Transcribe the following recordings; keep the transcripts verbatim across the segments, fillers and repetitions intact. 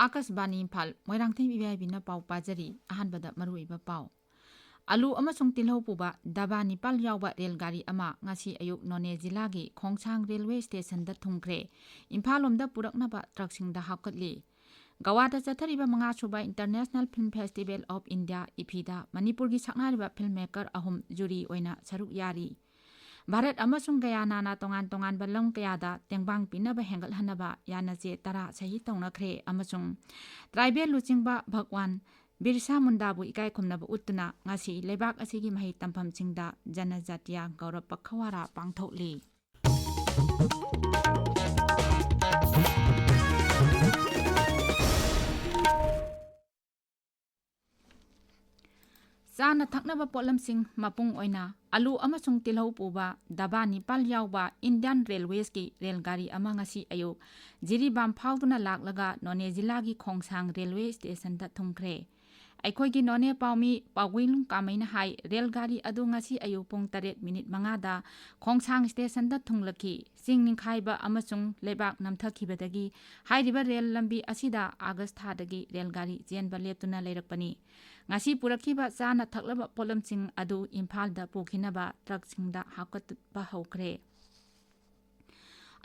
ꯑꯥꯀꯥꯁꯕꯥꯅꯤ ꯏꯝꯐꯥꯜ, ꯃꯣꯏꯔꯥꯡꯊꯦꯝ ꯏꯕꯥꯏꯕꯤꯅ ꯄꯥꯎ ꯄꯥꯖꯔꯤ꯫ ꯑꯍꯥꯟꯕꯗ ꯃꯔꯨꯑꯣꯏꯕ ꯄꯥꯎ꯫ ꯑꯂꯨ ꯑꯃꯁꯨꯡ ꯇꯤꯜꯍꯧ ꯄꯨꯕ ꯗꯕꯥ ꯅꯤꯄꯥꯜ ꯌꯥꯎꯕ ꯔꯦꯜ ꯒꯥꯔꯤ ꯑꯃ ꯉꯁꯤ ꯑꯌꯨꯛ ꯅꯣꯅꯦ ꯖꯤꯂꯥꯒꯤ ꯈꯣꯡꯁꯥꯡ ꯔꯦꯜꯋꯦ ꯁ꯭ꯇꯦꯁꯟꯗ ꯊꯨꯡꯈ꯭ꯔꯦ꯫ ꯏꯝꯐꯥꯜ ꯂꯣꯝꯗ ꯄꯨꯔꯛꯅꯕ ꯇ꯭ꯔꯛꯁꯤꯡꯗ ꯍꯥꯞꯀꯠꯂꯤ꯫ ꯒꯋꯥꯗ ꯆꯠꯊꯔꯤꯕ ꯃꯉꯥꯁꯨꯕ International Film Festival of India, ꯏꯐꯤꯗ, ꯃꯅꯤꯄꯨꯔꯒꯤ ꯁꯛꯅꯥꯏꯔꯕ ꯐꯤꯜꯝ ꯃꯦꯀꯔ ꯑꯍꯨꯝ ꯖꯨꯔꯤ ꯑꯣꯏꯅ ꯁꯔꯨꯛ ꯌꯥꯔꯤ꯫ ꯚꯥꯔꯠ ꯑꯃꯁꯨꯡ ꯒꯌꯥꯅꯥꯅ ꯇꯣꯉꯥꯟ ꯇꯣꯉꯥꯟꯕ ꯂꯝ ꯀꯌꯥꯗ ꯇꯦꯡꯕꯥꯡ ꯄꯤꯅꯕ ꯍꯦꯟꯒꯠꯍꯟꯅꯕ ꯌꯥꯅꯆꯦ ꯇꯔꯥ ꯁꯍꯤ ꯇꯧꯅꯈ꯭ꯔꯦ ꯑꯃꯁꯨꯡ ꯇ꯭ꯔꯥꯏꯕꯦꯜ ꯂꯨꯆꯤꯡꯕ ꯚꯒꯋꯥꯟ ꯕꯤꯔꯁꯥ ꯃꯨꯟꯗꯥꯕꯨ ꯏꯀꯥꯏ ꯈꯨꯝꯅꯕ ꯎꯠꯇꯨꯅ ꯉꯁꯤ ꯂꯩꯕꯥꯛ ꯑꯁꯤꯒꯤ ꯃꯍꯩ ꯇꯝꯐꯝꯁꯤꯡꯗ ꯖꯅꯖꯥꯇꯤꯌꯥ ꯒꯧꯔꯕ ꯄꯈꯋꯥꯔꯥ ꯄꯥꯡꯊꯣꯛꯂꯤ꯫ ꯆꯥꯅ ꯊꯛꯅꯕ ꯄꯣꯠꯂꯝꯁꯤꯡ ꯃꯄꯨꯡ ꯑꯣꯏꯅ ꯑꯂꯨ ꯑꯃꯁꯨꯡ ꯇꯤꯜꯍꯧ ꯄꯨꯕ ꯗꯕꯥ ꯅꯤꯄꯥꯜ ꯌꯥꯎꯕ Indian Railwaysꯀꯤ ꯔꯦꯜ ꯒꯥꯔꯤ ꯑꯃ ꯉꯁꯤ ꯑꯌꯨꯛ ꯖꯤꯔꯤꯕꯥꯝ ꯐꯥꯎꯗꯨꯅ ꯂꯥꯛꯂꯒ ꯅꯣꯅꯦ ꯖꯤꯂꯥꯒꯤ ꯈꯣꯡꯁꯥꯡ ꯔꯦꯜꯋꯦ ꯁ꯭ꯇꯦꯁꯟꯗ ꯊꯨꯡꯈ꯭ꯔꯦ꯫ ꯑꯩꯈꯣꯏꯒꯤ ꯅꯣꯅꯦ ꯄꯥꯎꯃꯤ ꯄꯥꯎꯒꯨꯏꯂꯨꯡ ꯀꯥꯃꯩꯅ ꯍꯥꯏ, ꯔꯦꯜ ꯒꯥꯔꯤ ꯑꯗꯨ ꯉꯁꯤ ꯑꯌꯨꯛ ꯄꯨꯡ ꯇꯔꯦꯠ ꯃꯤꯅꯤꯠ ꯃꯉꯥꯗ ꯈꯣꯡꯁꯥꯡ ꯁ꯭ꯇꯦꯁꯟꯗ ꯊꯨꯡꯂꯛꯈꯤ꯫ ꯆꯤꯡ ꯅꯤꯡꯈꯥꯏꯕ ꯑꯃꯁꯨꯡ ꯂꯩꯕꯥꯛ ꯅꯝꯊꯈꯤꯕꯗꯒꯤ ꯍꯥꯏꯔꯤꯕ ꯔꯦꯜ ꯂꯝꯕꯤ ꯑꯁꯤꯗ ꯑꯥꯒꯁ ꯊꯥꯗꯒꯤ ꯔꯦꯜ ꯒꯥꯔꯤ ꯆꯦꯟꯕ ꯂꯦꯞꯇꯨꯅ ꯂꯩꯔꯛꯄꯅꯤ꯫ ꯉꯁꯤ ꯄꯨꯔꯛꯈꯤꯕ ꯆꯥꯅ ꯊꯛꯂꯕ ꯄꯣꯠꯂꯝꯁꯤꯡ ꯑꯗꯨ ꯏꯝꯐꯥꯜꯗ ꯄꯨꯈꯤꯅꯕ ꯇ꯭ꯔꯛꯁꯤꯡꯗ ꯍꯥꯞꯀꯠꯄ ꯍꯧꯈ꯭ꯔꯦ꯫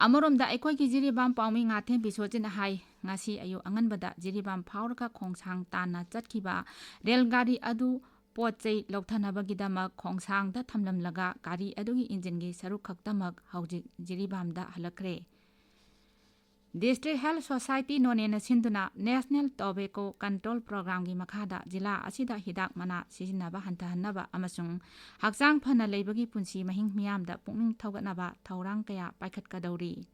ꯑꯃꯔꯣꯝꯗ ꯑꯩꯈꯣꯏꯒꯤ ꯖꯤꯔꯤꯕꯥꯝ ꯄꯥꯎꯃꯤ ꯉꯥꯊꯦꯝ ꯕꯤꯁ꯭ꯋꯖꯤꯠꯅ ꯍꯥꯏ, ꯉꯁꯤ ꯑꯌꯨꯛ ꯑꯉꯟꯕꯗ ꯖꯤꯔꯤꯕꯥꯝ ꯐꯥꯎꯔꯒ ꯈꯣꯡꯁꯥꯡ ꯇꯥꯟꯅ ꯆꯠꯈꯤꯕ ꯔꯦꯜ ꯒꯥꯔꯤ ꯑꯗꯨ ꯄꯣꯠ ꯆꯩ ꯂꯧꯊꯅꯕꯒꯤꯗꯃꯛ ꯈꯣꯡꯁꯥꯡꯗ ꯊꯝꯂꯝꯂꯒ ꯒꯥꯔꯤ ꯑꯗꯨꯒꯤ ꯏꯟꯖꯤꯟꯒꯤ ꯁꯔꯨꯛ ꯈꯛꯇꯃꯛ ꯍꯧꯖꯤꯛ ꯖꯤꯔꯤꯕꯥꯝꯗ ꯍꯜꯂꯛꯈ꯭ꯔꯦ꯫ District Health Society ꯅꯣꯅꯦꯅ ꯁꯤꯟꯗꯨꯅ National Tobacco Control Programꯒꯤ ꯃꯈꯥꯗ ꯖꯤꯂꯥ ꯑꯁꯤꯗ ꯍꯤꯗꯥꯛ ꯃꯅꯥ ꯁꯤꯖꯤꯟꯅꯕ ꯍꯟꯊꯍꯟꯅꯕ ꯑꯃꯁꯨꯡ ꯍꯛꯆꯥꯡ ꯐꯅ ꯂꯩꯕꯒꯤ ꯄꯨꯟꯁꯤ ꯃꯍꯤꯡ ꯃꯤꯌꯥꯝꯗ ꯄꯨꯛꯅꯤꯡ ꯊꯧꯒꯠꯅꯕ ꯊꯧꯔꯥꯡ ꯀꯌꯥ ꯄꯥꯏꯈꯠꯀꯗꯧꯔꯤ꯫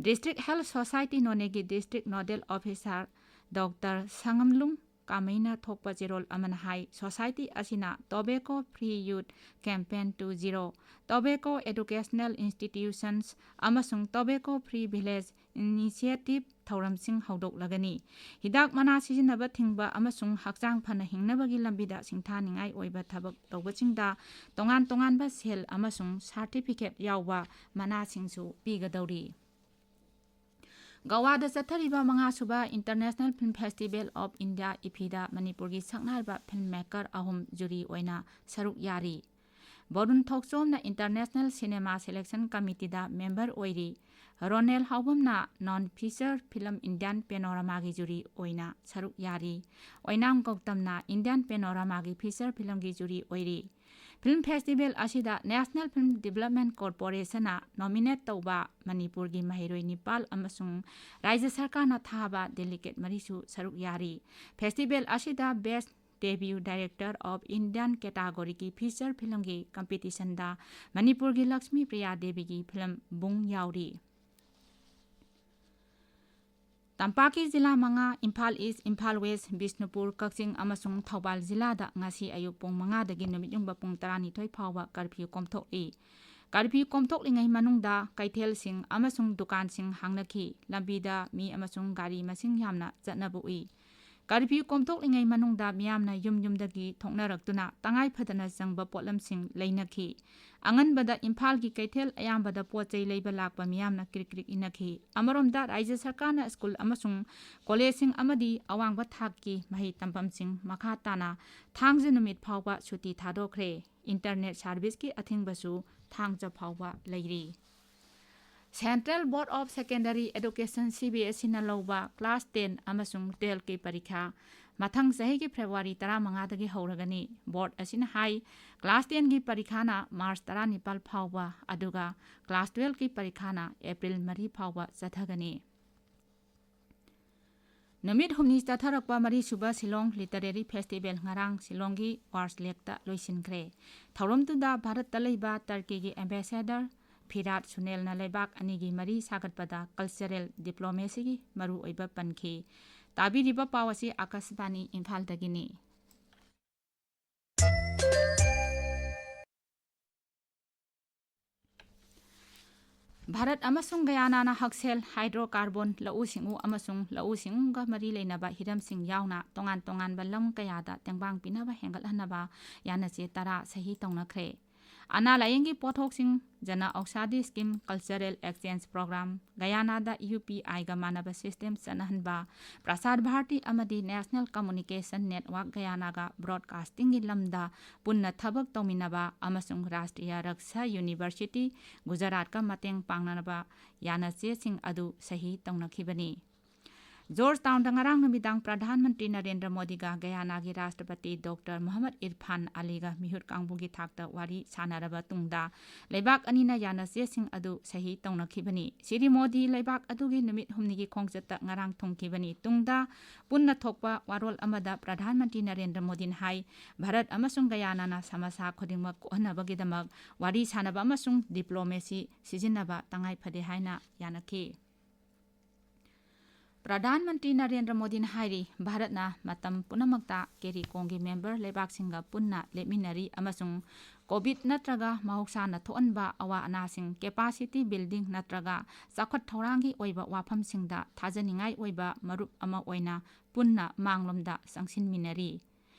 District Health Society ꯅꯣꯅꯦꯒꯤ District Nodal Officer Doctor ꯁꯉꯝꯂꯨꯡ ꯀꯥꯃꯩꯅ ꯊꯣꯛꯄ ꯆꯦꯔꯣꯜ ꯑꯃꯅ ꯍꯥꯏ, ꯁꯣꯁꯥꯏꯇꯤ ꯑꯁꯤꯅ Tobacco Free Youth Campaign two zero, Tobacco Educational Institutions ꯑꯃꯁꯨꯡ Tobacco Free Village Initiative ꯊꯧꯔꯝꯁꯤꯡ ꯍꯧꯗꯣꯛꯂꯒꯅꯤ꯫ ꯍꯤꯗꯥꯛ ꯃꯅꯥ ꯁꯤꯖꯤꯟꯅꯕ ꯊꯤꯡꯕ ꯑꯃꯁꯨꯡ ꯍꯛꯆꯥꯡ ꯐꯅ ꯍꯤꯡꯅꯕꯒꯤ ꯂꯝꯕꯤꯗ ꯁꯤꯡꯊꯥꯅꯤꯡꯉꯥꯏ ꯑꯣꯏꯕ ꯊꯕꯛ ꯇꯧꯕꯁꯤꯡꯗ ꯇꯣꯉꯥꯟ ꯇꯣꯉꯥꯟꯕ ꯁꯦꯜ ꯑꯃꯁꯨꯡ ꯁꯥꯔꯇꯤꯐꯤꯀꯦꯠ ꯌꯥꯎꯕ ꯃꯅꯥꯁꯤꯡꯁꯨ ꯄꯤꯒꯗꯧꯔꯤ꯫ ꯒꯋꯥꯗ ꯆꯠꯊꯔꯤꯕ ꯃꯉꯥꯁꯨꯕ International Film Festival of India, ꯏꯐꯤꯗ ꯃꯅꯤꯄꯨꯔꯒꯤ ꯁꯛꯅꯥꯏꯔꯕ ꯐꯤꯜꯝ ꯃꯦꯀꯔ ꯑꯍꯨꯝ ꯖꯨꯔꯤ ꯑꯣꯏꯅ ꯁꯔꯨꯛ ꯌꯥꯔꯤ꯫ ꯕꯣꯔꯨꯟ ꯊꯣꯛꯆꯣꯝꯅ International Cinema Selection Committeeꯗ ꯃꯦꯝꯕꯔ ꯑꯣꯏꯔꯤ꯫ ꯔꯣꯅꯦꯜ ꯍꯥꯎꯕꯝꯅ ꯅꯣꯟ ꯐꯤꯆꯔ ꯐꯤꯂꯝ ꯏꯟꯗꯤꯌꯥꯟ ꯄꯦꯅꯣꯔꯥꯃꯥꯒꯤ ꯖꯨꯔꯤ ꯑꯣꯏꯅ ꯁꯔꯨꯛ ꯌꯥꯔꯤ꯫ ꯑꯣꯏꯅꯥꯝ ꯒꯧꯇꯝꯅ ꯏꯟꯗꯤꯌꯥꯟ ꯄꯦꯅꯣꯔꯥꯃꯥꯒꯤ ꯐꯤꯆꯔ ꯐꯤꯂꯝꯒꯤ ꯖꯨꯔꯤ ꯑꯣꯏꯔꯤ꯫ ꯐꯤꯜꯝ ꯐꯦꯁꯇꯤꯚꯦꯜ ꯑꯁꯤꯗ National Film Development Corporationꯅ ꯅꯣꯃꯤꯅꯦꯠ ꯇꯧꯕ ꯃꯅꯤꯄꯨꯔꯒꯤ ꯃꯍꯩꯔꯣꯏ ꯅꯤꯄꯥꯜ ꯑꯃꯁꯨꯡ ꯔꯥꯖ꯭ꯌ ꯁꯔꯀꯥꯔꯅ ꯊꯥꯕ ꯗꯦꯂꯤꯒꯦꯠ ꯃꯔꯤꯁꯨ ꯁꯔꯨꯛ ꯌꯥꯔꯤ꯫ ꯐꯦꯁꯇꯤꯚꯦꯜ ꯑꯁꯤꯗ Best Debut Director of Indian categoryꯒꯤ ꯐꯤꯆꯔ ꯐꯤꯂꯝꯒꯤ ꯀꯝꯄꯤꯇꯤꯁꯟꯗ ꯃꯅꯤꯄꯨꯔꯒꯤ ꯂꯛꯁꯃꯤ ꯄ꯭ꯔꯤꯌꯥ ꯗꯦꯕꯤꯒꯤ ꯐꯤꯂꯝ ꯕꯨꯡ ꯌꯥꯎꯔꯤ꯫ ꯇꯝꯄꯥꯛꯀꯤ ꯖꯤꯂꯥ ꯃꯉꯥ, ꯏꯝꯐꯥꯜ ꯏꯁ, ꯏꯝꯐꯥꯜ ꯋꯦꯁ, ꯕꯤꯁꯅꯨꯄꯨꯔ, ꯀꯛꯆꯤꯡ ꯑꯃꯁꯨꯡ ꯊꯧꯕꯥꯜ ꯖꯤꯂꯥꯗ ꯉꯁꯤ ꯑꯌꯨꯛ ꯄꯨꯡ ꯃꯉꯥꯗꯒꯤ ꯅꯨꯃꯤꯠ ꯌꯨꯡꯕ ꯄꯨꯡ ꯇꯔꯥꯅꯤꯊꯣꯏ ꯐꯥꯎꯕ ꯀꯔꯐ꯭ꯌꯨ ꯀꯣꯝꯊꯣꯛꯂꯤ꯫ ꯀꯔꯐ꯭ꯌꯨ ꯀꯣꯝꯊꯣꯛꯂꯤꯉꯩ ꯃꯅꯨꯡꯗ ꯀꯩꯊꯦꯜꯁꯤꯡ ꯑꯃꯁꯨꯡ ꯗꯨꯀꯥꯟꯁꯤꯡ ꯍꯥꯡꯅꯈꯤ꯫ ꯂꯝꯕꯤꯗ ꯃꯤ ꯑꯃꯁꯨꯡ ꯒꯥꯔꯤ ꯃꯁꯤꯡ ꯌꯥꯝꯅ ꯆꯠꯅꯕ ꯎꯏ꯫ ꯀꯔꯐ꯭ꯌꯨ ꯀꯣꯝꯊꯣꯛꯂꯤꯉꯩ ꯃꯅꯨꯡꯗ ꯃꯤꯌꯥꯝꯅ ꯌꯨꯝ ꯌꯨꯝꯗꯒꯤ ꯊꯣꯛꯅꯔꯛꯇꯨꯅ ꯇꯉꯥꯏ ꯐꯗꯅ ꯆꯪꯕ ꯄꯣꯠꯂꯝꯁꯤꯡ ꯂꯩꯅꯈꯤ꯫ ꯑꯉꯟꯕꯗ ꯏꯝꯐꯥꯜꯒꯤ ꯀꯩꯊꯦꯜ ꯑꯌꯥꯝꯕꯗ ꯄꯣꯠ ꯆꯩ ꯂꯩꯕ ꯂꯥꯛꯄ ꯃꯤꯌꯥꯝꯅ ꯀ꯭ꯔꯤꯛ ꯀ꯭ꯔꯤꯛ ꯏꯟꯅꯈꯤ꯫ ꯑꯃꯔꯣꯝꯗ ꯔꯥꯖ꯭ꯌ ꯁꯔꯀꯥꯔꯅ ꯁ꯭ꯀꯨꯜ ꯑꯃꯁꯨꯡ ꯀꯣꯂꯦꯖꯁꯤꯡ ꯑꯃꯗꯤ ꯑꯋꯥꯡꯕ ꯊꯥꯛꯀꯤ ꯃꯍꯩ ꯇꯝꯐꯝꯁꯤꯡ ꯃꯈꯥ ꯇꯥꯅ ꯊꯥꯡꯖ ꯅꯨꯃꯤꯠ ꯐꯥꯎꯕ ꯁꯨꯇꯤ ꯊꯥꯗꯣꯛꯈ꯭ꯔꯦ꯫ ꯏꯟꯇꯔꯅꯦꯠ ꯁꯥꯔꯚꯤꯁꯀꯤ ꯑꯊꯤꯡꯕꯁꯨ ꯊꯥꯡꯖ ꯐꯥꯎꯕ ꯂꯩꯔꯤ꯫ Central Board of Secondary Education, CBSEꯅ ꯂꯧꯕ class ten ꯑꯃꯁꯨꯡ twelveꯀꯤ ꯄꯔꯤꯈꯥ ꯃꯊꯪ ꯆꯍꯤꯒꯤ ꯐꯦꯕ꯭ꯔꯨꯋꯥꯔꯤ ꯇꯔꯥꯃꯉꯥꯗꯒꯤ ꯍꯧꯔꯒꯅꯤ꯫ ꯕꯣꯔꯗ ꯑꯁꯤꯅ ꯍꯥꯏ, class tenꯒꯤ ꯄꯔꯤꯈꯥꯅ ꯃꯥꯔꯆ ꯇꯔꯥꯅꯤꯄꯥꯜ ꯐꯥꯎꯕ, ꯑꯗꯨꯒ class twelveꯀꯤ ꯄꯔꯤꯈꯥꯅ ꯑꯦꯄ꯭ꯔꯤꯜ ꯃꯔꯤ ꯐꯥꯎꯕ ꯆꯠꯊꯒꯅꯤ꯫ ꯅꯨꯃꯤꯠ ꯍꯨꯝꯅꯤ ꯆꯠꯊꯔꯛꯄ ꯃꯔꯤꯁꯨꯕ ꯁꯤꯂꯣꯡ Literary Festival ꯉꯔꯥꯡ ꯁꯤꯂꯣꯡꯒꯤ ꯋꯥꯔꯁ ꯂꯦꯛꯇ ꯂꯣꯏꯁꯤꯟꯈ꯭ꯔꯦ꯫ ꯊꯧꯔꯝꯗꯨꯗ ꯚꯥꯔꯠꯇ ꯂꯩꯕ ꯇꯔꯀꯤꯒꯤ ambassador ꯐꯤꯔꯥꯠ ꯁꯨꯅꯦꯜꯅ ꯂꯩꯕꯥꯛ ꯑꯅꯤꯒꯤ ꯃꯔꯤ ꯁꯥꯒꯠꯄꯗ cultural diplomacyꯒꯤ ꯃꯔꯨꯑꯣꯏꯕ ꯄꯟꯈꯤ꯫ ꯇꯥꯕꯤꯔꯤꯕ ꯄꯥꯎ ꯑꯁꯤ ꯑꯥꯀꯥꯁꯕꯥꯅꯤ ꯏꯝꯐꯥꯜꯗꯒꯤꯅꯤ꯫ ꯚꯥꯔꯠ ꯑꯃꯁꯨꯡ ꯒꯌꯥꯅꯥꯅ ꯍꯛꯁꯦꯜ, ꯍꯥꯏꯗ꯭ꯔꯣꯀꯥꯔꯕꯣꯟ, ꯂꯧꯎ ꯁꯤꯡꯎ ꯑꯃꯁꯨꯡ ꯂꯧꯎ ꯁꯤꯡꯎꯒ ꯃꯔꯤ ꯂꯩꯅꯕ ꯍꯤꯔꯝꯁꯤꯡ ꯌꯥꯎꯅ ꯇꯣꯉꯥꯟ ꯇꯣꯉꯥꯟꯕ ꯂꯝ ꯀꯌꯥꯗ ꯇꯦꯡꯕꯥꯡ ꯄꯤꯅꯕ ꯍꯦꯟꯒꯠꯍꯟꯅꯕ ꯌꯥꯅꯆꯦ ꯇꯔꯥ ꯁꯍꯤ ꯇꯧꯅꯈ꯭ꯔꯦ꯫ ꯑꯅꯥ ꯂꯥꯌꯦꯡꯒꯤ ꯄꯣꯠꯊꯣꯛꯁꯤꯡ, ꯖꯅ ꯑꯧꯁꯥꯗꯤ ꯁ꯭ꯀꯤꯝ, ꯀꯜꯆꯔꯦꯜ ꯑꯦꯛꯁꯆꯦꯟꯖ ꯄ꯭ꯔꯣꯒ꯭ꯔꯥꯝ, ꯒꯌꯥꯅꯥꯗ ꯌꯨ ꯄꯤ ꯑꯥꯏꯒ ꯃꯥꯟꯅꯕ ꯁꯤꯁꯇꯦꯝ ꯆꯠꯅꯍꯟꯕ, ꯄ꯭ꯔꯁꯥꯔ ꯚꯥꯔꯇꯤ ꯑꯃꯗꯤ ꯅꯦꯁꯅꯦꯜ ꯀꯝꯃꯨꯅꯤꯀꯦꯁꯟ ꯅꯦꯠꯋꯥꯔꯛ ꯒꯌꯥꯅꯥꯒ ꯕ꯭ꯔꯣꯗꯀꯥꯁꯇꯤꯡꯒꯤ ꯂꯝꯗ ꯄꯨꯟꯅ ꯊꯕꯛ ꯇꯧꯃꯤꯟꯅꯕ ꯑꯃꯁꯨꯡ ꯔꯥꯁꯇ꯭ꯔꯤꯌꯥ ꯔꯛꯁꯥ ꯌꯨꯅꯤꯚꯔꯁꯤꯇꯤ ꯒꯨꯖꯔꯥꯠꯀ ꯃꯇꯦꯡ ꯄꯥꯡꯅꯅꯕ ꯌꯥꯅꯆꯦꯁꯤꯡ ꯑꯗꯨ ꯁꯍꯤ ꯇꯧꯅꯈꯤꯕꯅꯤ꯫ ꯖꯣꯔꯖ ꯇꯥꯎꯟꯗ ꯉꯔꯥꯡ ꯅꯨꯃꯤꯗꯥꯡ ꯄ꯭ꯔꯙꯥꯟ ꯃꯟꯇ꯭ꯔꯤ ꯅꯔꯦꯟꯗ꯭ꯔ ꯃꯣꯗꯤꯒ ꯒꯌꯥꯅꯥꯒꯤ ꯔꯥꯁꯇ꯭ꯔꯄꯇꯤ ꯗꯣꯛꯇꯔ ꯃꯨꯍꯝꯃꯗ ꯏꯔꯐꯥꯟ ꯑꯂꯤꯒ ꯃꯤꯍꯨꯠ ꯀꯥꯡꯕꯨꯒꯤ ꯊꯥꯛꯇ ꯋꯥꯔꯤ ꯁꯥꯟꯅꯔꯕ ꯇꯨꯡꯗ ꯂꯩꯕꯥꯛ ꯑꯅꯤꯅ ꯌꯥꯅꯆꯦꯁꯤꯡ ꯑꯗꯨ ꯁꯍꯤ ꯇꯧꯅꯈꯤꯕꯅꯤ꯫ ꯁ꯭ꯔꯤ ꯃꯣꯗꯤ ꯂꯩꯕꯥꯛ ꯑꯗꯨꯒꯤ ꯅꯨꯃꯤꯠ ꯍꯨꯝꯅꯤꯒꯤ ꯈꯣꯡꯆꯠꯇ ꯉꯔꯥꯡ ꯊꯨꯡꯈꯤꯕꯅꯤ꯫ ꯇꯨꯡꯗ ꯄꯨꯟꯅ ꯊꯣꯛꯄ ꯋꯥꯔꯣꯜ ꯑꯃꯗ ꯄ꯭ꯔꯙꯥꯟ ꯃꯟꯇ꯭ꯔꯤ ꯅꯔꯦꯟꯗ꯭ꯔ ꯃꯣꯗꯤꯅ ꯍꯥꯏ, ꯚꯥꯔꯠ ꯑꯃꯁꯨꯡ ꯒꯌꯥꯅꯥꯅ ꯁꯃꯁ꯭ꯌꯥ ꯈꯨꯗꯤꯡꯃꯛ ꯀꯣꯛꯍꯟꯅꯕꯒꯤꯗꯃꯛ ꯋꯥꯔꯤ ꯁꯥꯅꯕ ꯑꯃꯁꯨꯡ ꯗꯤꯄ꯭ꯂꯣꯃꯦꯁꯤ ꯁꯤꯖꯤꯟꯅꯕ ꯇꯉꯥꯏ ꯐꯗꯦ ꯍꯥꯏꯅ ꯌꯥꯅꯈꯤ꯫ ꯄ꯭ꯔꯙꯥꯟ ꯃꯟꯇ꯭ꯔꯤ ꯅꯔꯦꯟꯗ꯭ꯔ ꯃꯣꯗꯤꯅ ꯍꯥꯏꯔꯤ, ꯚꯥꯔꯠꯅ ꯃꯇꯝ ꯄꯨꯝꯅꯃꯛꯇ ꯀꯦꯔꯤꯀꯣꯝꯒꯤ ꯃꯦꯝꯕꯔ ꯂꯩꯕꯥꯛꯁꯤꯡꯒ ꯄꯨꯟꯅ ꯂꯦꯞꯃꯤꯟꯅꯔꯤ ꯑꯃꯁꯨꯡ ꯀꯣꯚꯤꯗ ꯅꯠꯇ꯭ꯔꯒ ꯃꯍꯧꯁꯥꯅ ꯊꯣꯛꯍꯟꯕ ꯑꯋꯥ ꯑꯅꯥꯁꯤꯡ, ꯀꯦꯄꯥꯁꯤꯇꯤ ꯕꯤꯜꯗꯤꯡ ꯅꯠꯇ꯭ꯔꯒ ꯆꯥꯎꯈꯠ ꯊꯧꯔꯥꯡꯒꯤ ꯑꯣꯏꯕ ꯋꯥꯐꯝꯁꯤꯡꯗ ꯊꯥꯖꯅꯤꯡꯉꯥꯏ ꯑꯣꯏꯕ ꯃꯔꯨꯞ ꯑꯃ ꯑꯣꯏꯅ ꯄꯨꯟꯅ ꯃꯥꯡꯂꯣꯝꯗ ꯆꯪꯁꯤꯟꯃꯤꯟꯅꯔꯤ꯫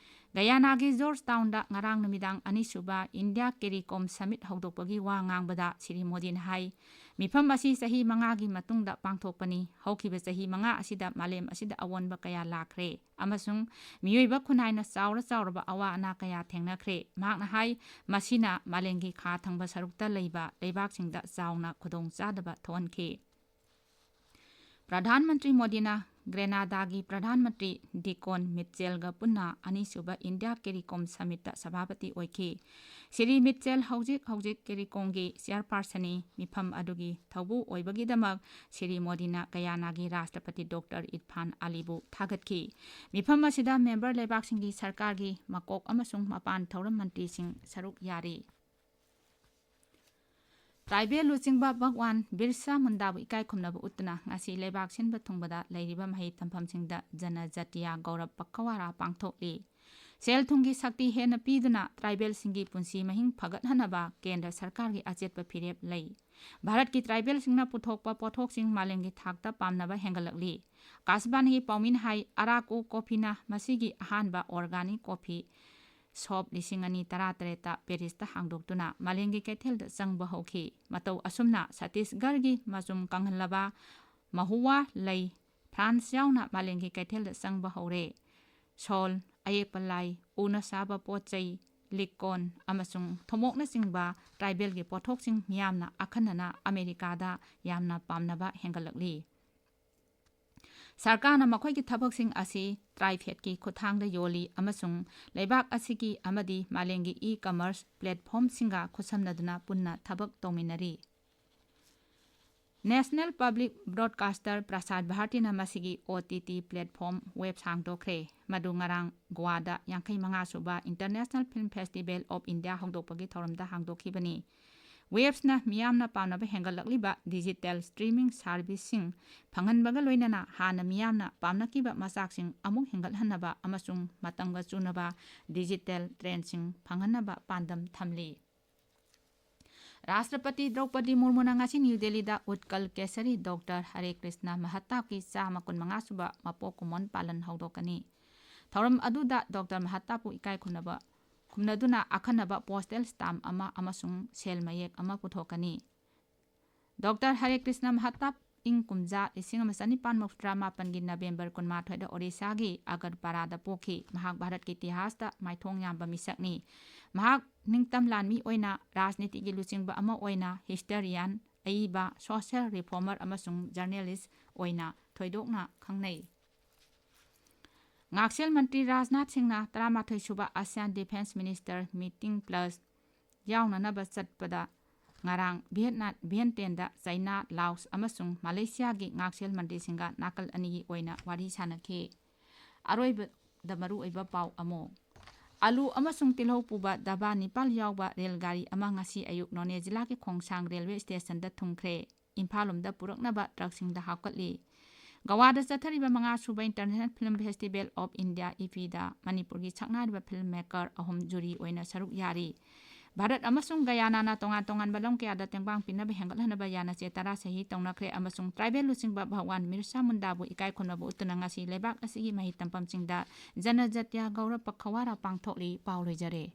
ꯒꯌꯥꯅꯥꯒꯤ ꯖꯣꯔꯖ ꯇꯥꯎꯟꯗ ꯉꯔꯥꯡ ꯅꯨꯃꯤꯗꯥꯡ ꯑꯅꯤꯁꯨꯕ ꯏꯟꯗꯤꯌꯥ ꯀꯦꯔꯤꯀꯣꯝ ꯁꯃꯤꯠ ꯍꯧꯗꯣꯛꯄꯒꯤ ꯋꯥ ꯉꯥꯡꯕꯗ ꯁ꯭ꯔꯤ ꯃꯣꯗꯤꯅ ꯍꯥꯏ, ꯃꯤꯐꯝ ꯑꯁꯤ ꯆꯍꯤ ꯃꯉꯥꯒꯤ ꯃꯇꯨꯡꯗ ꯄꯥꯡꯊꯣꯛꯄꯅꯤ꯫ ꯍꯧꯈꯤꯕ ꯆꯍꯤ ꯃꯉꯥ ꯑꯁꯤꯗ ꯃꯥꯂꯦꯝ ꯑꯁꯤꯗ ꯑꯑꯣꯟꯕ ꯀꯌꯥ ꯂꯥꯛꯈ꯭ꯔꯦ ꯑꯃꯁꯨꯡ ꯃꯤꯑꯣꯏꯕ ꯈꯨꯟꯅꯥꯏꯅ ꯆꯥꯎꯔ ꯆꯥꯎꯔꯕ ꯑꯋꯥ ꯑꯅꯥ ꯀꯌꯥ ꯊꯦꯡꯅꯈ꯭ꯔꯦ꯫ ꯃꯍꯥꯛꯅ ꯍꯥꯏ, ꯃꯁꯤꯅ ꯃꯥꯂꯦꯝꯒꯤ ꯈꯥ ꯊꯪꯕ ꯁꯔꯨꯛꯇ ꯂꯩꯕ ꯂꯩꯕꯥꯛꯁꯤꯡꯗ ꯆꯥꯎꯅ ꯈꯨꯗꯣꯡꯆꯥꯗꯕ ꯊꯣꯛꯍꯟꯈꯤ꯫ ꯄ꯭ꯔꯙꯥꯟ ꯃꯟꯇ꯭ꯔꯤ ꯃꯣꯗꯤꯅ ꯒ꯭ꯔꯦꯅꯥꯗꯥꯒꯤ ꯄ꯭ꯔꯙꯥꯟ ꯃꯟꯇ꯭ꯔꯤ ꯗꯤꯀꯣꯟ ꯃꯤꯠꯆꯦꯜꯒ ꯄꯨꯟꯅ ꯑꯅꯤꯁꯨꯕ ꯏꯟꯗꯤꯌꯥ ꯀꯦꯔꯤꯀꯣꯝ ꯁꯃꯤꯠꯇ ꯁꯚꯥꯄꯇꯤ ꯑꯣꯏꯈꯤ꯫ ꯁ꯭ꯔꯤ ꯃꯤꯠꯆꯦꯜ ꯍꯧꯖꯤꯛ ꯍꯧꯖꯤꯛ ꯀꯦꯔꯤꯀꯣꯝꯒꯤ ꯆꯤꯌꯔꯄꯥꯔꯁꯟꯅꯤ꯫ ꯃꯤꯐꯝ ꯑꯗꯨꯒꯤ ꯊꯧꯕꯨ ꯑꯣꯏꯕꯒꯤꯗꯃꯛ ꯁ꯭ꯔꯤ ꯃꯣꯗꯤꯅ ꯒꯌꯥꯅꯥꯒꯤ ꯔꯥꯁꯇ꯭ꯔꯄꯇꯤ ꯗꯣꯛꯇꯔ ꯏꯔꯐꯥꯟ ꯑꯂꯤꯕꯨ ꯊꯥꯒꯠꯈꯤ꯫ ꯃꯤꯐꯝ ꯑꯁꯤꯗ ꯃꯦꯝꯕꯔ ꯂꯩꯕꯥꯛꯁꯤꯡꯒꯤ ꯁꯔꯀꯥꯔꯒꯤ ꯃꯀꯣꯛ ꯑꯃꯁꯨꯡ ꯃꯄꯥꯟ ꯊꯧꯔꯝ ꯃꯟꯇ꯭ꯔꯤꯁꯤꯡ ꯁꯔꯨꯛ ꯌꯥꯔꯤ꯫ ꯇ꯭ꯔꯥꯏꯕꯦꯜ ꯂꯨꯆꯤꯡꯕ ꯚꯒꯋꯥꯟ ꯕꯤꯔꯁꯥ ꯃꯨꯟꯗꯥꯕꯨ ꯏꯀꯥꯏ ꯈꯨꯝꯅꯕ ꯎꯠꯇꯨꯅ ꯉꯁꯤ ꯂꯩꯕꯥꯛ ꯁꯤꯟꯕ ꯊꯨꯡꯕꯗ ꯂꯩꯔꯤꯕ ꯃꯍꯩ ꯇꯝꯐꯝꯁꯤꯡꯗ ꯖꯅꯖꯥꯇꯤꯌꯥ ꯒꯧꯔꯕ ꯄꯈꯋꯥꯔꯥ ꯄꯥꯡꯊꯣꯛꯂꯤ꯫ ꯁꯦꯜ ꯊꯨꯝꯒꯤ ꯁꯛꯇꯤ ꯍꯦꯟꯅ ꯄꯤꯗꯨꯅ ꯇ꯭ꯔꯥꯏꯕꯦꯜꯁꯤꯡꯒꯤ ꯄꯨꯟꯁꯤ ꯃꯍꯤꯡ ꯐꯒꯠꯍꯟꯅꯕ ꯀꯦꯟꯗ꯭ꯔ ꯁꯔꯀꯥꯔꯒꯤ ꯑꯆꯦꯠꯄ ꯐꯤꯔꯦꯞ ꯂꯩ꯫ ꯚꯥꯔꯠꯀꯤ ꯇ꯭ꯔꯥꯏꯕꯦꯜꯁꯤꯡꯅ ꯄꯨꯊꯣꯛꯄ ꯄꯣꯠꯊꯣꯛꯁꯤꯡ ꯃꯥꯂꯦꯝꯒꯤ ꯊꯥꯛꯇ ꯄꯥꯝꯅꯕ ꯍꯦꯟꯒꯠꯂꯛꯂꯤ꯫ ꯑꯀꯥꯁꯕꯥꯅꯤꯒꯤ ꯄꯥꯎꯃꯤꯅ ꯍꯥꯏ, ꯑꯔꯥꯀꯨ ꯀꯣꯐꯤꯅ ꯃꯁꯤꯒꯤ ꯑꯍꯥꯟꯕ ꯑꯣꯔꯒꯥꯅꯤꯛ ꯀꯣꯐꯤ ꯁꯣꯞ ꯂꯤꯁꯤꯡ ꯑꯅꯤ ꯇꯔꯥꯇꯔꯦꯠꯇ ꯄꯦꯔꯤꯁꯇ ꯍꯥꯡꯗꯣꯛꯇꯨꯅ ꯃꯥꯂꯦꯝꯒꯤ ꯀꯩꯊꯦꯜꯗ ꯆꯪꯕ ꯍꯧꯈꯤ꯫ ꯃꯇꯧ ꯑꯁꯨꯝꯅ ꯁꯇꯤꯁꯒꯔꯒꯤ ꯃꯆꯨꯝ ꯀꯪꯍꯜꯂꯕ ꯃꯍꯨꯋꯥ ꯂꯩ ꯐ꯭ꯔꯥꯟꯁ ꯌꯥꯎꯅ ꯃꯥꯂꯦꯝꯒꯤ ꯀꯩꯊꯦꯜꯗ ꯆꯪꯕ ꯍꯧꯔꯦ꯫ ꯁꯣꯜ, ꯑꯌꯦꯛꯄ ꯂꯥꯏ, ꯎꯅ ꯁꯥꯕ ꯄꯣꯠ ꯆꯩ, ꯂꯤꯛꯀꯣꯟ ꯑꯃꯁꯨꯡ ꯊꯨꯝꯃꯣꯛꯅꯆꯤꯡꯕ ꯇ꯭ꯔꯥꯏꯕꯦꯜꯒꯤ ꯄꯣꯠꯊꯣꯛꯁꯤꯡ ꯃꯤꯌꯥꯝꯅ ꯑꯈꯟꯅꯅ ꯑꯃꯦꯔꯤꯀꯥꯗ ꯌꯥꯝꯅ ꯄꯥꯝꯅꯕ ꯍꯦꯟꯒꯠꯂꯛꯂꯤ꯫ ꯁꯔꯀꯥꯔꯅ ꯃꯈꯣꯏꯒꯤ ꯊꯕꯛꯁꯤꯡ ꯑꯁꯤ ꯇ꯭ꯔꯥꯏꯐꯦꯠꯀꯤ ꯈꯨꯠꯊꯥꯡꯗ ꯌꯣꯜꯂꯤ ꯑꯃꯁꯨꯡ ꯂꯩꯕꯥꯛ ꯑꯁꯤꯒꯤ ꯑꯃꯗꯤ ꯃꯥꯂꯦꯝꯒꯤ e-commerce platformꯁꯤꯡꯒ ꯈꯨꯠꯁꯝꯅꯗꯨꯅ ꯄꯨꯟꯅ ꯊꯕꯛ ꯇꯧꯃꯤꯟꯅꯔꯤ꯫ National Public Broadcaster ꯄ꯭ꯔꯁꯥꯔ ꯚꯥꯔꯇꯤꯅ ꯃꯁꯤꯒꯤ OTT platform WEBS ꯍꯥꯡꯗꯣꯛꯈ꯭ꯔꯦ꯫ ꯃꯗꯨ ꯉꯔꯥꯡ ꯒꯣꯋꯥꯗ ꯌꯥꯡꯈꯩ ꯃꯉꯥ ꯁꯨꯕ International Film Festival of India ꯍꯧꯗꯣꯛꯄꯒꯤ ꯊꯧꯔꯝꯗ ꯍꯥꯡꯗꯣꯛꯈꯤꯕꯅꯤ꯫ WEBSꯅ ꯃꯤꯌꯥꯝꯅ ꯄꯥꯝꯅꯕ ꯍꯦꯟꯒꯠꯂꯛꯂꯤꯕ digital streaming serviceꯁꯤꯡ ꯐꯪꯍꯟꯕꯒ ꯂꯣꯏꯅꯅ ꯍꯥꯟꯅ ꯃꯤꯌꯥꯝꯅ ꯄꯥꯝꯅꯈꯤꯕ ꯃꯆꯥꯛꯁꯤꯡ ꯑꯃꯨꯛ ꯍꯦꯟꯒꯠꯍꯟꯅꯕ ꯑꯃꯁꯨꯡ ꯃꯇꯝꯒ ꯆꯨꯅꯕ digital trendꯁꯤꯡ ꯐꯪꯍꯟꯅꯕ ꯄꯥꯟꯗꯝ ꯊꯝꯂꯤ꯫ ꯔꯥꯁꯇ꯭ꯔꯄꯇꯤ ꯗ꯭ꯔꯧꯄꯗꯤ ꯃꯨꯔꯃꯨꯅ ꯉꯁꯤ ꯅ꯭ꯌꯨ ꯗꯦꯜꯂꯤꯗ ꯎꯠꯀꯜ ꯀꯦꯁꯔꯤ ꯗꯣꯛꯇꯔ ꯍꯔꯦ ꯀ꯭ꯔꯤꯁꯅ ꯃꯍꯇꯥꯕꯀꯤ ꯆꯥꯝꯃ ꯀꯨꯟꯃꯉꯥ ꯁꯨꯕ ꯃꯄꯣꯛ ꯀꯨꯝꯑꯣꯟ ꯄꯥꯂꯟ ꯍꯧꯗꯣꯛꯀꯅꯤ꯫ ꯊꯧꯔꯝ ꯑꯗꯨꯗ ꯗꯣꯛꯇꯔ ꯃꯍꯇꯥꯕꯄꯨ ꯏꯀꯥꯏ ꯈꯨꯝꯅꯕ, ꯈꯨꯝꯅꯗꯨꯅ ꯑꯈꯟꯅꯕ postal stamp ꯑꯃ ꯑꯃꯁꯨꯡ ꯁꯦꯜ ꯃꯌꯦꯛ ꯑꯃ ꯄꯨꯊꯣꯛꯀꯅꯤ꯫ ꯗꯣꯛꯇꯔ ꯍꯔꯦ ꯀ꯭ꯔꯤꯁꯅ ꯃꯍꯇꯥꯕ ꯏꯪ ꯀꯨꯝꯖꯥ ꯂꯤꯁꯤꯡ ꯑꯃ ꯆꯅꯤꯄꯥꯟ ꯃꯧꯗ꯭ꯔꯥ ꯃꯥꯄꯟꯒꯤ ꯅꯕꯦꯝꯕꯔ ꯀꯨꯟꯃꯥꯊꯣꯏꯗ ꯑꯣꯔꯤꯁꯥꯒꯤ ꯑꯒꯔꯄꯥꯔꯥꯗ ꯄꯣꯛꯈꯤ꯫ ꯃꯍꯥꯛ ꯚꯥꯔꯠꯀꯤ ꯏꯇꯤꯍꯥꯁꯇ ꯃꯥꯏꯊꯣꯡ ꯌꯥꯝꯕ ꯃꯤꯁꯛꯅꯤ꯫ ꯃꯍꯥꯛ ꯅꯤꯡꯇꯝ ꯂꯥꯟꯃꯤ ꯑꯣꯏꯅ, ꯔꯥꯖꯅꯤꯇꯤꯒꯤ ꯂꯨꯆꯤꯡꯕ ꯑꯃ ꯑꯣꯏꯅ, historian, ꯑꯏꯕ, social reformer ꯑꯃꯁꯨꯡ journalist ꯑꯣꯏꯅ ꯊꯣꯏꯗꯣꯛꯅ ꯈꯪꯅꯩ꯫ ꯉꯥꯛꯁꯦꯜ ꯃꯟꯇ꯭ꯔꯤ ꯔꯥꯖꯅꯥꯊ ꯁꯤꯡꯅ ꯇꯔꯥꯃꯥꯊꯣꯏ ꯁꯨꯕ ASEAN Defence Minister Meeting Plus ꯌꯥꯎꯅꯅꯕ ꯆꯠꯄꯗ ꯉꯔꯥꯡ ꯚꯤꯌꯦꯠꯅꯥ-, ꯚꯤꯌꯦꯟꯇꯦꯟꯗ ꯆꯩꯅꯥ, ꯂꯥꯎꯁ ꯑꯃꯁꯨꯡ ꯃꯂꯦꯁꯤꯌꯥꯒꯤ ꯉꯥꯛꯁꯦꯜ ꯃꯟꯇ꯭ꯔꯤꯁꯤꯡꯒ ꯅꯥꯀꯜ ꯑꯅꯤꯒꯤ ꯑꯣꯏꯅ ꯋꯥꯔꯤ ꯁꯥꯅꯈꯤ꯫ ꯑꯔꯣꯏꯕꯗ ꯃꯔꯨꯑꯣꯏꯕ ꯄꯥꯎ ꯑꯃꯨꯛ꯫ ꯑꯂꯨ ꯑꯃꯁꯨꯡ ꯇꯤꯜꯍꯧ ꯄꯨꯕ ꯗꯕꯥ ꯅꯤꯄꯥꯜ ꯌꯥꯎꯕ ꯔꯦꯜ ꯒꯥꯔꯤ ꯑꯃ ꯉꯁꯤ ꯑꯌꯨꯛ ꯅꯣꯅꯦ ꯖꯤꯂꯥꯒꯤ ꯈꯣꯡꯁꯥꯡ ꯔꯦꯜꯋꯦ ꯁ꯭ꯇꯦꯁꯟꯗ ꯊꯨꯡꯈ꯭ꯔꯦ꯫ ꯏꯝꯐꯥꯜ ꯂꯣꯝꯗ ꯄꯨꯔꯛꯅꯕ ꯇ꯭ꯔꯛꯁꯤꯡꯗ ꯍꯥꯞꯀꯠꯂꯤ꯫ ꯒꯋꯥꯗ ꯆꯠꯊꯔꯤꯕ ꯃꯉꯥ ꯁꯨꯕ International Film Festival of India, IFFIꯗ ꯃꯅꯤꯄꯨꯔꯒꯤ ꯁꯛꯅꯥꯏꯔꯕ film maker ꯑꯍꯨꯝ ꯖꯨꯔꯤ ꯑꯣꯏꯅ ꯁꯔꯨꯛ ꯌꯥꯔꯤ꯫ ꯚꯥꯔꯠ ꯑꯃꯁꯨꯡ ꯒꯌꯥꯅꯥꯅ ꯇꯣꯉꯥꯟ ꯇꯣꯉꯥꯟꯕ ꯂꯝ ꯀꯌꯥꯗ ꯇꯦꯡꯕꯥꯡ ꯄꯤꯅꯕ ꯍꯦꯟꯒꯠꯍꯟꯅꯕ ꯌꯥꯅꯆꯦ ꯇꯔꯥ ꯁꯍꯤ ꯇꯧꯅꯈ꯭ꯔꯦ ꯑꯃꯁꯨꯡ ꯇ꯭ꯔꯥꯏꯕꯦꯜ ꯂꯨꯆꯤꯡꯕ ꯚꯒꯋꯥꯟ ꯕꯤꯔꯁꯥ ꯃꯨꯟꯗꯥꯕꯨ ꯏꯀꯥꯏ ꯈꯨꯝꯅꯕ ꯎꯠꯇꯨꯅ ꯉꯁꯤ ꯂꯩꯕꯥꯛ ꯑꯁꯤꯒꯤ ꯃꯍꯩ ꯇꯝꯐꯝꯁꯤꯡꯗ ꯖꯅꯖꯥꯇꯤꯌꯥ ꯒꯧꯔꯕ ꯄꯈꯋꯥꯔꯥ ꯄꯥꯡꯊꯣꯛꯂꯤ꯫ ꯄꯥꯎ ꯂꯣꯏꯖꯔꯦ꯫